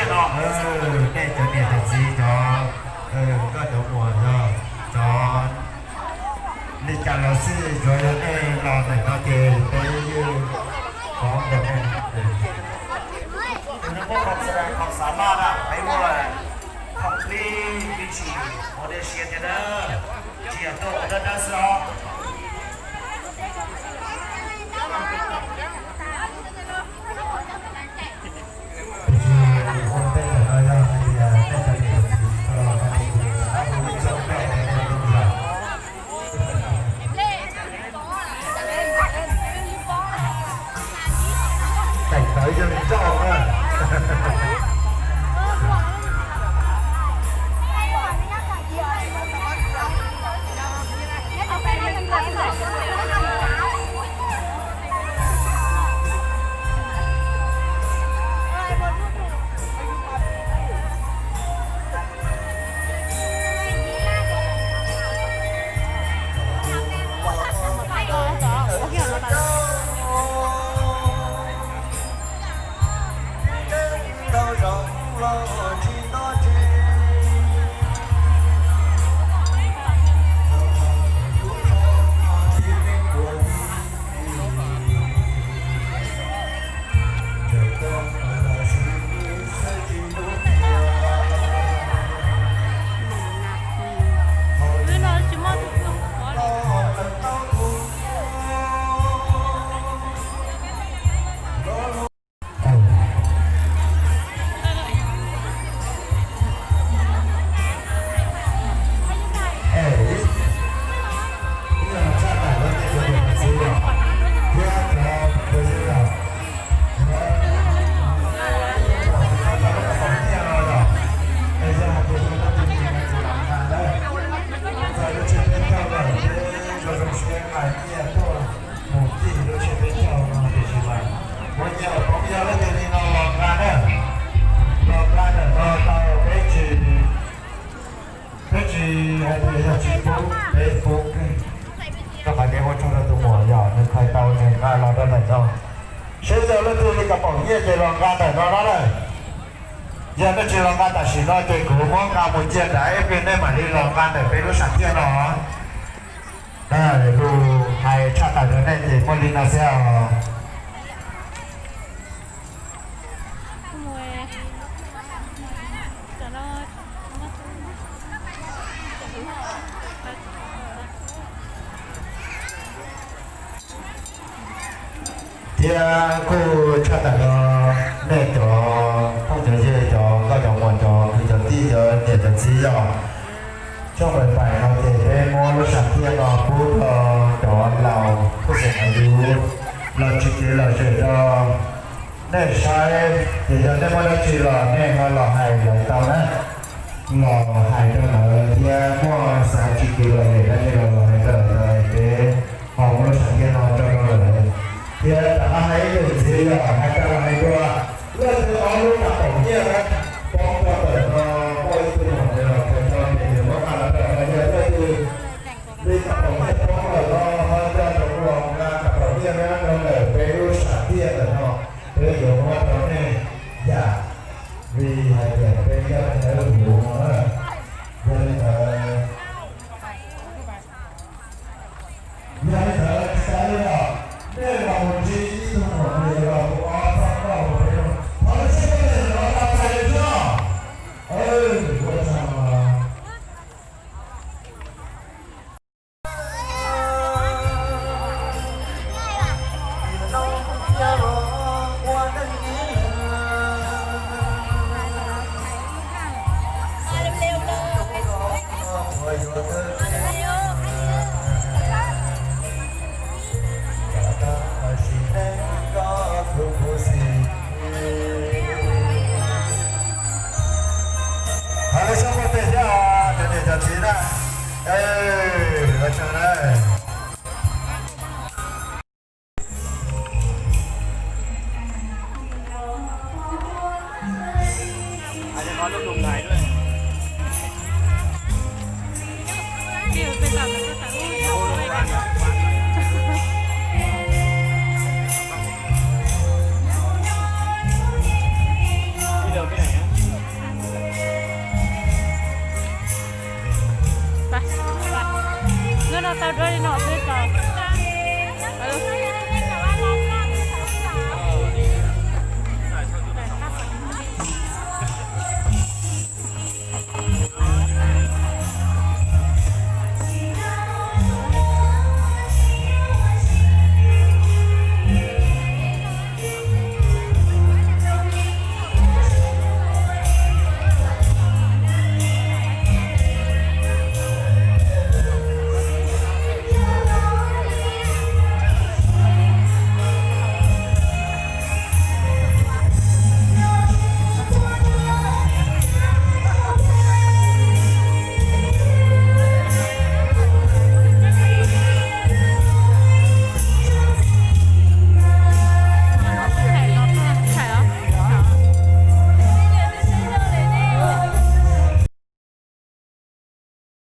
Nej cov niam cov txiv, cov nkauj cov muam, yog cov li cas los xij, tsuav yog nej los ntawm no ces peb yeej pov rau nej. Tus neeg muaj qhov xav loj na, peb muaj complete me tsis ua dej sia thiab na, tsis yog tuaj ua dawb dawb xwb os. Tiam sis ua ntej ntawm no yog hais tias nej cov niam cov txiv tau los no ces kuv rov qab hu ib txoj nkauj rau nej tau zam. Teem ntawv yeej ncauj na. Mus txij lub tsheb peb caug no tiam sis mas ua nyias poob yog leej twg li no los nqa na. Los nqa ntawm no tau, peb tsis, peb tsis hais tias yog tsis pub, peb pub. Rau qhov kev ua tsaug rau tus muam yog nws khaws tau nws nqa los rau ntawm no. Seb yog leej twg li kom pom nyiaj ces los nqa ntawm no na lawm. Yog nej tsis los nqa tam sim no ces kuv muab nqa mus cia nrad ib pliag nej mam li los nqa ntawm peb lub sam thiaj no. Lus hais tshaj tawm rau nej ces muaj li no xwb os. Thiab kuj tshaj tawm rau nej cov phooj cov ywg, cov nkauj cov muam, cov kwv cov tij, cov niam cov txiv yog. Tsob pais pais no ces peb muab lub sam thiaj no pub rau cov laus phuj xeem hais yus los tsis kev lom zem rau nej saib, ces yog nej muaj dab tsi los nej ho los hais lawv tau na. Los hais rau lawv thiab muaj xav tsis kev lom zem dab tsi los los hais rau lawv, peb ho muab lub sam thiaj no tso rau lawv. Thiab rov qab hais ib lus ntxiv yog hais rau hais dua, leej twg ob lub nram paum nyiaj na, poob rau ntawm no, muaj ib tug nom nws los khaws tau ces nws muab nqa los rau no, yog leej twg li nram paum nyiaj poob lawm no ho nco ntsoov los nqa nram paum nyiaj na rau ntawm peb lub sam thiaj ntawm no, peb yuav muab rau nej yam li hais tias peb yog ntawd lus no na. Yog li ntawd, yog li ntawd tsis tas li no, nej los mus ntsib ib tug nom nws los mus ob txoj nkauj rau peb mloog. Thov nej sib koom tes los tau txais li thiab. Ua tsaug. Hais lus sab poj tes thiab os, cov niam cov txiv na. Ua tsaug na. Tau dua li no xwb tso.